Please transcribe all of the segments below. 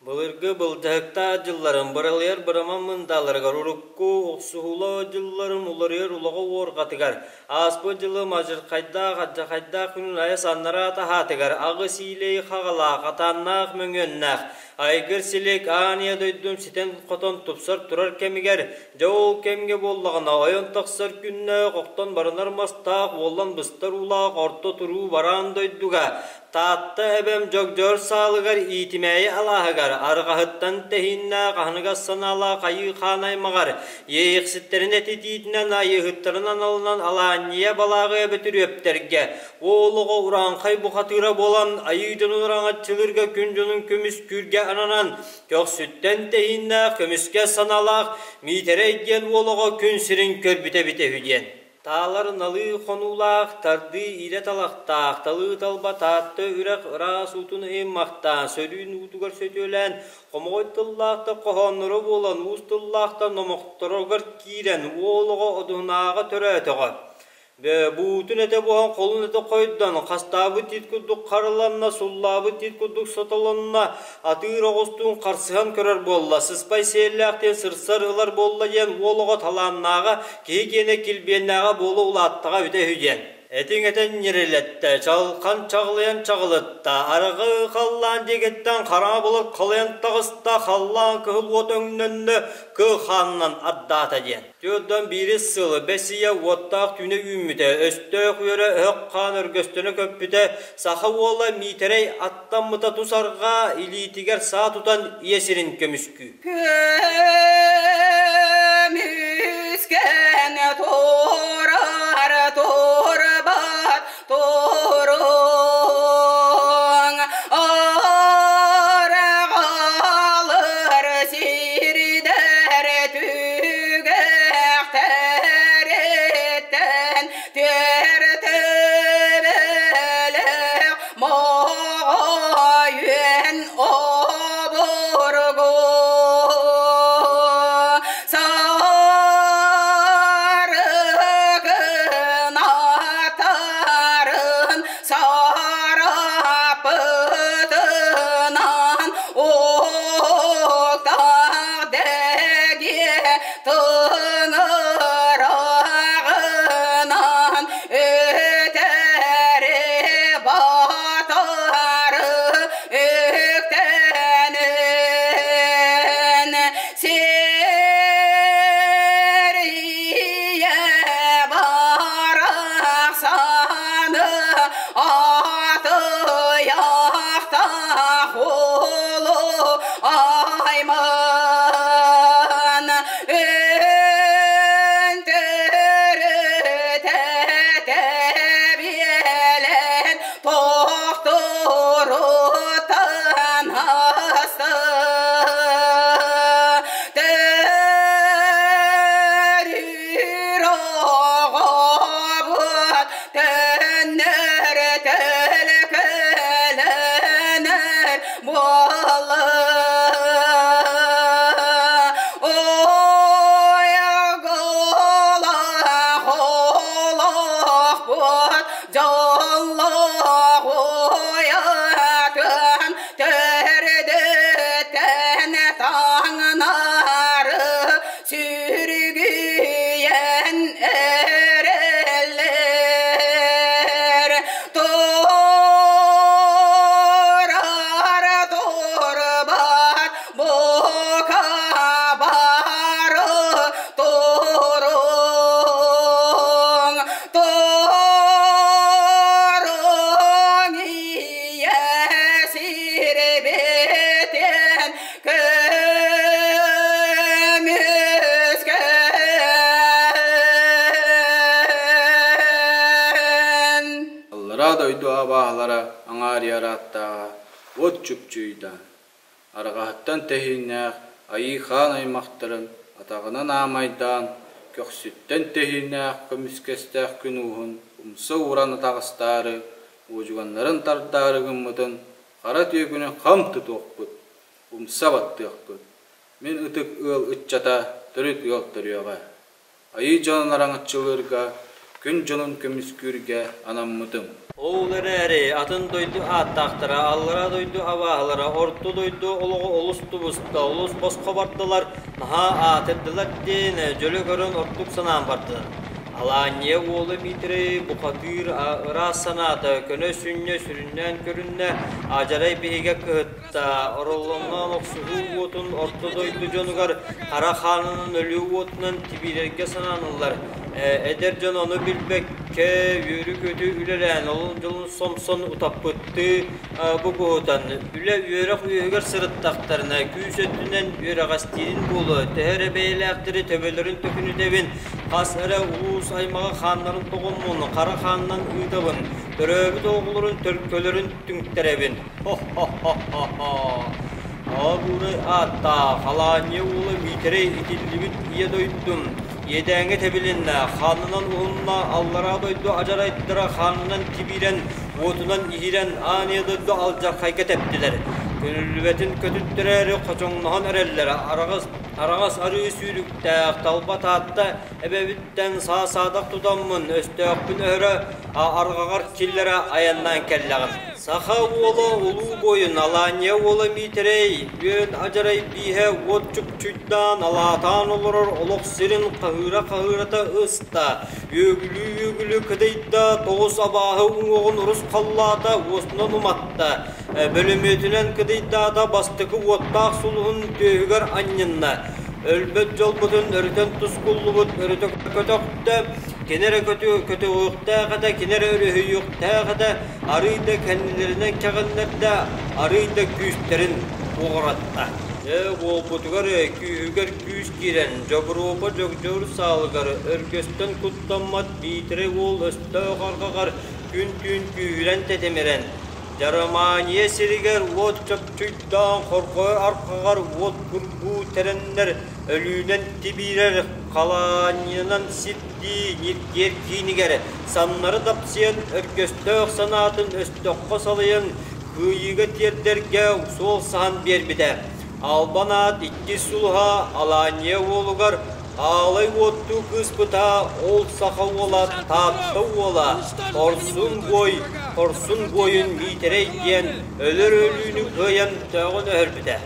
Былыргы былдьаһыктаах дьылларым быралыйар быраман мындааларыгар урукку охсуһуулаах дьылларым уларыйар улаҕа уорҕатыгар, ааспыт дьылым адьырхайдаах алдьархайдаах күнүн айас аннараа таһаатыгар аҕыс иилэй хаҕалаах, атааннаах мөҥүөннээх, айгыр-силик аан ийэ дойдум ситэн-хотон тупсар турар кэмигэр, дьэ ол кэмҥэ буоллаҕына ойон тахсар күннээх, охтон баранар мастаах, уоллан быстар уулаах орто туруу бараан дойдуга Таатта эбэм Дьогдьоор саалыгар Иитимээйи алааһыгар арҕаһыттан тэһииннээх аһыныгас санаалаах Айыы Хаан аймаҕар Иэйэхситтэрин этитиитинэн Айыыһыттарын аналынан Алаанньыйа Балааҕыйа Бөтүрүөптэргэ уол оҕо урааҥхай бухатыыра буолан Айыы дьонун араҥаччылыырга күн дьонун көмүскүүргэ ананан көхсүттэн тэһииннээх көмүскэ санаалаах Миитэрэй диэн уол оҕо күн сирин көрбүтэ эбитэ үһү диэн. Таалар налыы хонуулаах, тардыы иирэ талахтаах, талыы талба Таатта үрэх ыраас уутун ыймахтаан, сөрүүн уутугар сөтүөлээн, хомоҕой тыллаахтар хоһоонноро буолан, уус тыллаахтар номохторугар киирэн, уол оҕо одуһунааҕа төрөөтөҕө. Буутун этэ буһан, холун этэ хойдон, хастаабыт тиит курдук харыланна, суллаабыт тиит курдук сотолонно, атыыр оҕустуун харсыһан көрөр буолла, сыспай сиэллээх диэн сырсар ылар буолла диэн уол оҕо талааннааҕа, киһи киэнэ килбиэннээҕэ буола улааттаҕа эбитэ үһү диэн. Этиҥ этэн ньирилэттэ, чалхан чаҕылыйан чаҕылытта, арҕыы халлаан диэкиттэн хараҥа былыт халыйан таҕыста, халлаан кыһыл уот өҥнөннө, кыл хаанынан ардаата диэн. Түөртэн биирис сыл бэс ыйа уоттаах түүнэ үүммүтэ, өстөөх үөрэ өһөх хаан өргөстөнө көппүтэ, саха уола Миитэрэй аттаммыта тус арҕаа илиитигэр саа тутан ийэ сирин көмүскүү. Көмүскэн турар турбат туруҥ арҕалар сирдэр түгэхтэриттэн түөртүбэлэх моҕойүөн обургу сарыкынатарын сарапытынан уктах дэгиэ тыҥыраҕынан өтөрү батары үктэнэн сирийэ барахсаны атыйахтах улуу айман үнтүрүтэ тэбиэлэн тохторутан аста төрүүр оҕобут төннөр төлкөлөнөр буолла Ойгулах олохпут дьоллоох уйатын төрдүттэн таҥнары сүргүйэн эрэллэр турар турбат бука бары туруҥ туруҥ ийэ сирбитин көмүскээн. Аллараа дойду абааһылара аҥаарыйар ааттааҕа уот чупчуйда, арҕаһыттан тэһииннээх Айыы Хаан аймахтарын атаҕынан аамайдаан, көхсүттэн тэһииннээх көмүскэстээх күн ууһун умса ууран атаҕастаары, уодьуганнарын тардаары гыммытын хара түөкүнү хам тутуохпут, умса баттыахпыт. Мин ытык ыал ыччата төрүт ыал төрүөҕэ. Айыы дьонун араҥаччылыырга күн дьонун көмүскүүргэ анаммытым. Ол эрээри атын дойду ааттаахтара, аллараа дойду абааһылара, орто дойду олоҕо олус тубуста, олус босхо бардылар, наһаа аатырдылар диэн дьөлө көрөн ордук санаан бардылар. Алаанньа уола Митрий бухатыыр ыраас санаата көнө сүнньэ сүрүннээн көрүннэ, адьарай биһигэ кыһытта, ороллоҥноон охсуһуу уотун орто дойду дьонугар хара хаанынан өлүү уотунан тибиирэргэ санааныллар. Эдэр дьон ону билбэккэ үөрүү-көтүү үлэлээн, ол дьолун сомсон утаппыттыы бугуһутан, үлэ-үөрэх үөһүгэр сырыттахтарына, күүс өттүнэн үөрэҕэстиирин буолуо, төһө эрэ бэйэлээхтэри төбөлөрүн төкүнүтэбин, хас эрэ улуус аймаҕа хааннарын тоҕоммун, хара хаанынан ыытабын, төрөөбүт оҕолорун төлкөлөрүн түҥтэрэбин. Хо-хо-хо-хо-хо! Аабыырай ааттаах, Алаанньа уола Миитэрэй итиллибит ийэ дойдум, Иэдээҥҥэ тэбилиннэ, хаанынан уһунна, аллараа дойду адьарайдара хаанынан тибиирэн, уотунан иһирэн, аан ийэ дойду алдьархайга тэптилэр. Көнүллүбэтин көтүттэрээри хочоҥноһон эрэллэр, араҕас, араҕас арыы сүүрүктээх, талба Таатта эбэбиттэн саа-саадах тутаммын, өстөөхпүн өһөрө, арҕаҕар киллэрэ айаннаан кэллэҕим. Саха уола улуу буойун Алания уола Миитэрэй үөн адьарай бииһэ уот чупчуйдаан алаатаан олорор олох сирин хаһыыра-хаһыырата ыста, үөгүлүү-үөгүлүү кыдыйда, тоҕус абааһы уҥуоҕун урусхаллаата, уосунан уматта, бөлөмүөтүнэн кыдыйдаата, бастакы уоттаах сулуһун түөһүгэр анньынна. Өлбөт дьолбутун өрүтэн тускуллубут өрүтэ көтөхтө, кини эрэ көтөҕүөхтээх этэ, кини эрэ өрүһүйүөхтээх этэ, арыый да кэннилэринэн кэҕиннэрдэ, арыый да күүстэрин уҕаратта. Дьэ, буолбутугар күүһүгэр күүс киирэн, Дьобуруопа дьогдьуур саалыгар өргөстөн куттаммат Миитэрэй уол өстөөх арҕаҕар күн-түүн күүһүрэн тэтимирэн, Дьарамааньыйа сиригэр уот чопчуйдаан хорҕойор арҕаҕар уот курбуу тэрэннэр өлүүнэн тибиирэр халаанньынан сирдии ньиргиэр киинигэр самнары дапсыйан өргөстөөх санаатын өстөххө салайан кыайыыга тиэрдэргэ суол саһан биэрбитэ. Албан аат иккис сулуһа Алания уолугар Аалай уоттуу кыыспыта ол саха уола Таатта уола Хорсун буой Хорсун буойун Миитэрэй диэн өлөр өлүүнү кыайан төөҕүн өһөрбүтэ.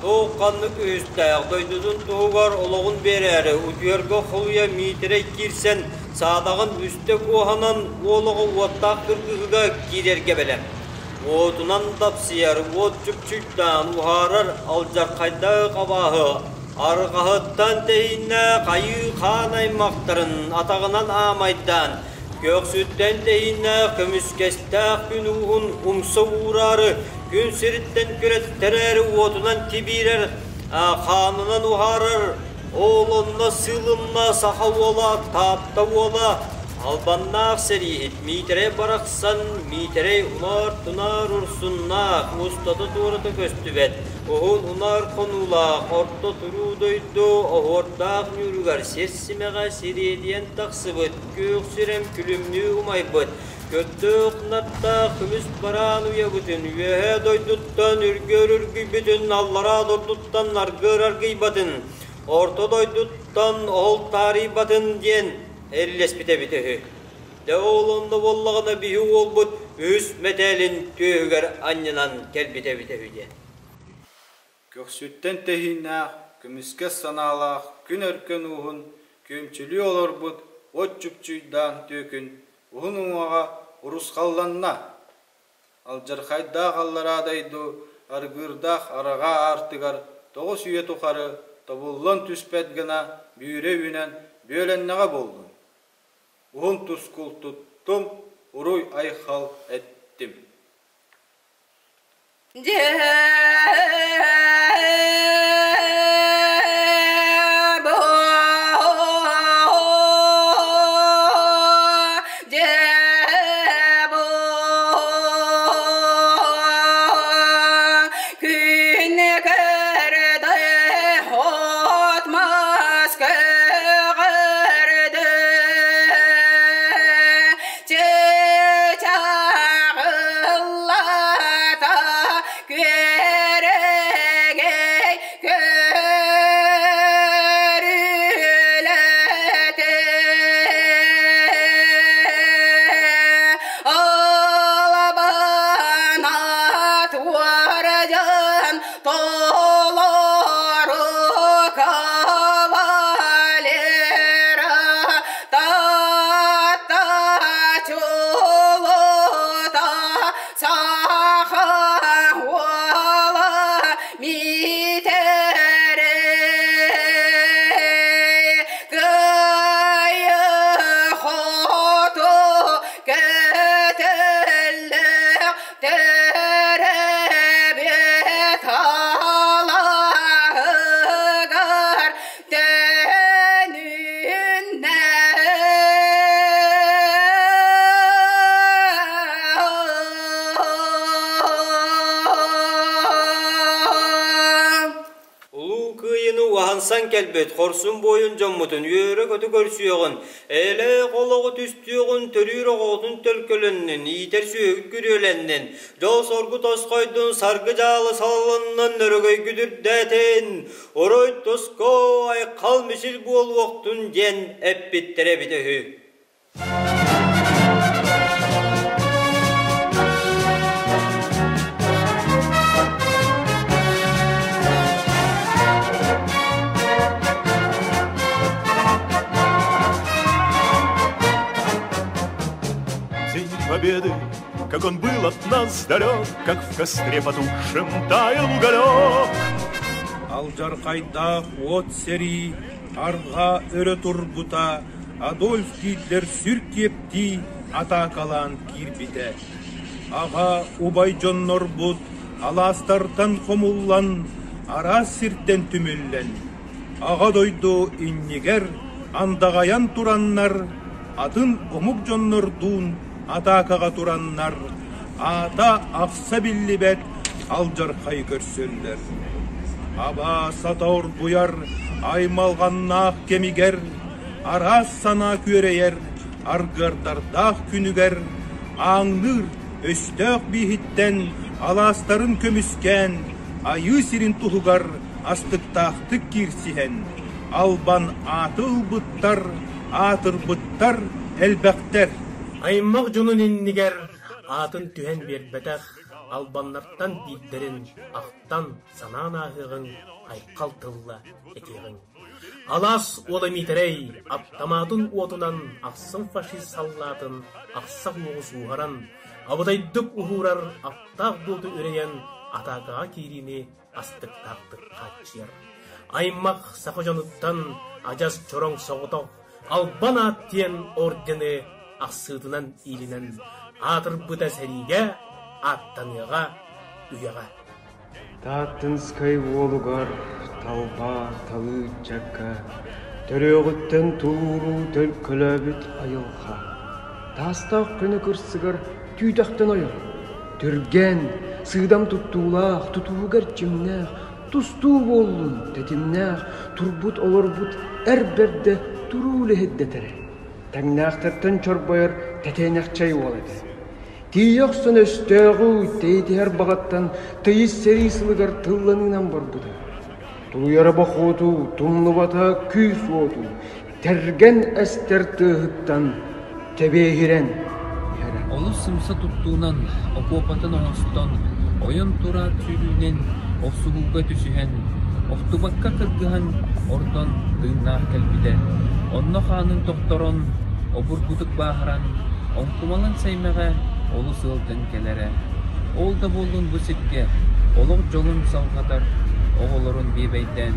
Туох ханнык үһүстээх дойдутун туһугар олоҕун биэрээри утуйарга холуйа Миитэрэй киирсэн саадаҕын үстэ куоһанан уол оҕо уоттаах кыргыһыыга киирэргэ бэлэм. Уотунан дапсыйар, уот чупчуйдаан уһаарар алдьархайдаах абааһы арҕаһыттан тэһииннэ хайыы хаан аймахтарын атаҕынан аамайдаан, көхсүттэн тэһииннээх көмүскэстээх күн ууһун умса уураары күн сириттэн күрэттэрээри уотунан тибиирэр, хаанынан уһаарар, ол онно сыылынна саха уола, Таатта уола, албаннаах сэрииһит Миитэрэй барахсан Миитэрэй унаар-тунаар урсуннаах, устата-туората көстүбэт, уһун унаар хонуулаах, орто туруу дойду оһуордаах ньууругар сир симэҕэ сириэдийэн тахсыбыт, күөх сирэм күлүмнүү умайбыт, Көрдөөх наттаах көмүс бараан уйабытын үөһээ дойдуттан үргүөр үргүйбүтүн, аллараа дойдуттан аргыар аргыйбатын, орто дойдуттан оһол таарыйбатын диэн эрилэспит эбитэ үһү. Дьэ ол онно буоллаҕына биһи уолбут үһүс мэтээлин түөһүгэр анньынан кэлбит эбитэ үһү диэн. Көхсүттэн тэһииннээх, көмүскэс санаалаах күн өркөн ууһун күөмчүлүү олорбут от чупчуйдаан түөкүн уһун уҥуоҕа урусхалланна. Алдьархайдаах аллараа дойду аргыырдаах араҕаа аартыгар 9 үйэ тухары тобуллан түспэт гына бүүрэ үүнэн бүөлэннэҕэ буоллун. Уһун тускул туттум, уруй-айхал эттим. Дьэ күн көрдө от мас көҕөрдө Чычаҕыллата күөрэйдэ. кэлбит хорсун буойун дьоммутун үөрэ-көтө көрсүөҕүн, эйэлээх олоҕу түстүөҕүн, төрүүр оҕоҕутун төлкөлөннүн, иитэр сүөһүгүт күрүөлэннин, дьол-соргу тосхойдун, саргы-дьаалы салалыннын, өрөгөйгүт үрдээтин, орой тоско айхал мичил буолуохтун диэн эппиттэрэ эбитэ үһү. День Победы, как он был от нас далек, как в костре потухшем таял уголек. Алдьархайдаах уот сэрии арҕаа өрө турбута, Адольф Гитлер сүр киэптии атаакалаан киирбитэ. Аҕа убай дьоннорбут алаастартан хомуллан, араас сиртэн түмүллэн, Аҕа дойду иннигэр андаҕайан тураннар, атын омук дьоннордуун атаакаҕа тураннар, аата ахса биллибэт алдьархайы көрсөллөр. Абаасата оргуйар аймалҕаннаах кэмигэр араас санаа күөрэйэр аргыардардаах күнүгэр ааҥныыр өстөөх бииһиттэн алаастарын көмүскээн айыы сирин туһугар астыктаахтык киирсиһэн албан ааты ылбыттар, аатырбыттар элбэхтэр. Аймах дьонун иннигэр аатын түһэн биэрбэтэх албаннартан биирдэрин ахтан санаан ааһыаҕыҥ, айхал тылла этиэҕиҥ. Алаас уола Миитэрэй аптамаатын уотунан ахсым фашист саллаатын ахсах уоҕу сууһаран, абытайдык уһуурар аптаах дуоту үрэйэн атаакаҕа киириини астыктаахтык хааччыйар. Аймах саха дьонуттан адьас чороҥ соҕотох Албан аат диэн ордены ахсыытынан иилинэн аатырбыта сэриигэ ааттаныаҕа үйэҕэ. Тааттынскай уолугар талба талыы ыччакка төрүөҕүттэн тууруу төлкөлөөбүт айылҕа таастаах көнө кырсыгар түүтэхтэн ойор түргэн, сыыдам туттуулаах, тутууга эрчимнээх, тустуу буоллун тэтимнээх, турбут-олорбут эр бэрдэ туруу үлэһит дэтэрэ. Тэҥнээхтэртэн чорбойор тэтиэнэхчэй уол этэ. Тиийэ охсон өстөөҕү тэйитиһэр баҕаттан тыйыс сэрии сылыгар тылланыынан барбыта. Тулуйара бохуоту, тумнубата күүс уоту, тэргэн эстэр тыаһыттан тэбиэһирэн иһэрэ. Олус сымса туттуунан, окуопатын оҥостон, ойон тураат сүүрүүнэн охсуһууга түсүһэн, охтубакка кыргыһан ордон тыыннаах кэлбитэ. Онно хаанын тохторон, обургутук бааһыран, оҥкумалан сэймэҕэ олус ыалдьан кэлэрэ. Ол да буоллун бу сиргэ олох дьолун салҕатар оҕолорун биэбэйдээн,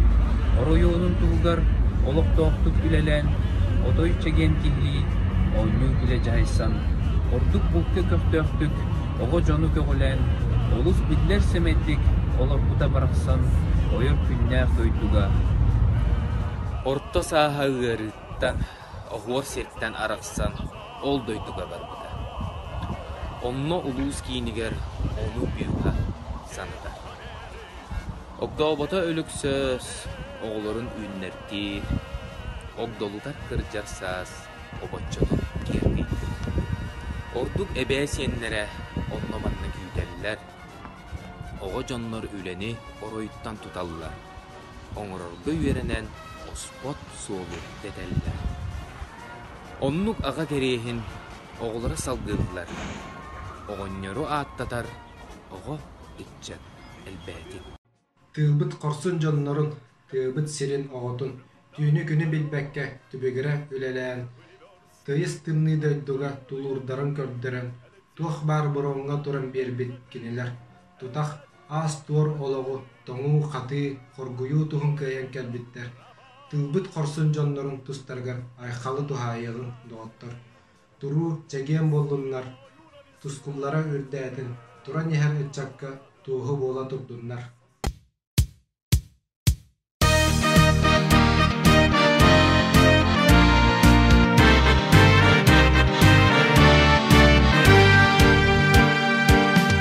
оройуонун туһугар олохтоохтук үлэлээн, отой чэгиэн киһилии оонньуу-күлэ дьаһайсан, ордук булка көхтөөхтүк оҕо дьону көҕүлээн, олус биллэр сэмэйдик олорбута барахсан ойор күннээх дойдуга. Орто сааһа ыарыыттан, оһуор сиртэн арахсан ол дойдуга барбыта. Онно улуус киинигэр ону быыһа санатар. Огдообото Өлөксөөс оҕолорун үүннэртиир, огдолутар кырдьар саас обоччотун киэргэйдим. Ордук эбээ сиэннэрэ онно-манна күүтэллэр, оҕо дьоннор үлэни оройуттан туталлар, оҥорорго үөрэнэн оспот суолу дэтэллэр. Оннук аҕа кэриэһин оҕолоро салгыыллар, оҕонньору ааттатар оҕо ыччат элбээтин. Тыылбыт хорсун дьоннорун, тыабыт сирин оҕотун түүнү-күнү билбэккэ түбүгүрэ үлэлээн, тыйыс тымныы дойдуга тулуурдарын көрдөрөн, туох баар боруоҥҥа туран биэрбит кинилэр тутах аас-туор олоҕу тоҥуу-хатыы, хоргуйуу туһун кыайан кэлбиттэр. Тыылбыт хорсун дьоннорун тустарыгар айхалы туһаайыаҕыҥ, доҕоттор! Туруу, чэгиэн буоллуннар, тускуллара үрдээтин, туран иһэр ыччакка туоһу буола турдуннар.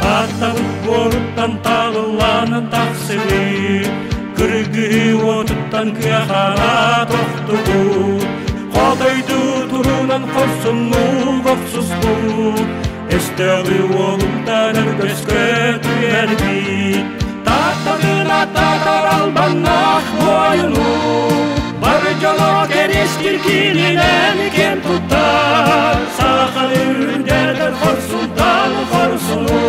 Тааттабыт буоруттан таалыллаанан тахсыбыт, Кыргыһыы уотуттан кыахана тохтубут, Хотойду турунан хорсуннук охсуспут, Өстөөҕү уолунтан өргөскө түһэрбит. Тааттатын аттатар албаннаах буойуну, Бары дьоно кэриэстир киининэн киэн туттар, Саханы үрдэтэр хорсунтан хорсуну,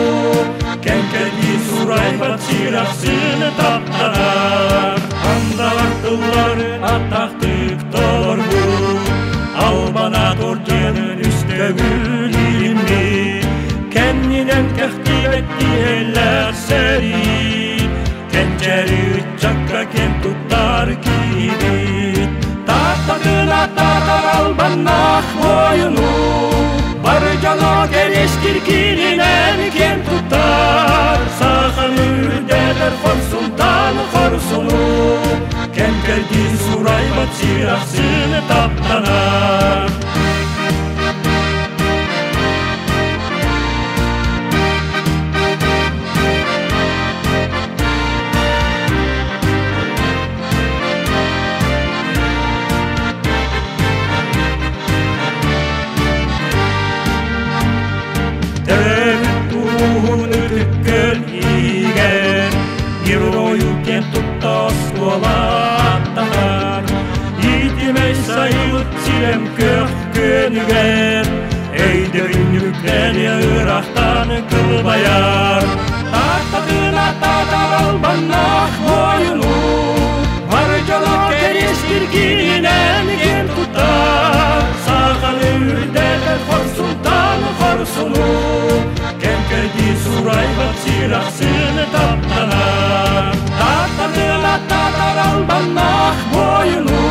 Кэҥкэлии сурайбат сирахсын таптанар. Андалар тылларын атахтык толорбут, Албанат орденын үстөгүл ириммит, Кэннинэн кэхтибэт диэллэр сэрии, Кэнчэри ыччакка киэн туттар киһибит. Тааттатын аттатар албаннаах буойуну, Бары дьоно кэриэстир киининэн киэн туттар, Саханы үрдэтэр хорсунтан хорсуну, Кэм-кэрдии сурайбат сирахсын таптанар. Төрөөбүт ууһун ытык көл иһигэр Герою киэн тутта оскуолаттанар. Иитимэй сайылык сирэм көх күөнүгэр Өйдөбүнньүктэри ыраахтан кылбайар. Тааттатын аттатар албаннаах буойуну, Бары дьоно кэриэстир киининэн киэн туттар. Саханы үрдэтэр хорсунтан хорсуну, Кэм-кэрдии сурайбат сирахсын таптанар. Тааттатын аттатар албаннаах буойуну,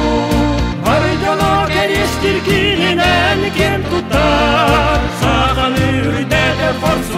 Бары дьоно кэриэстир киининэн киэн туттар. Саханы үрдэтэр хорсун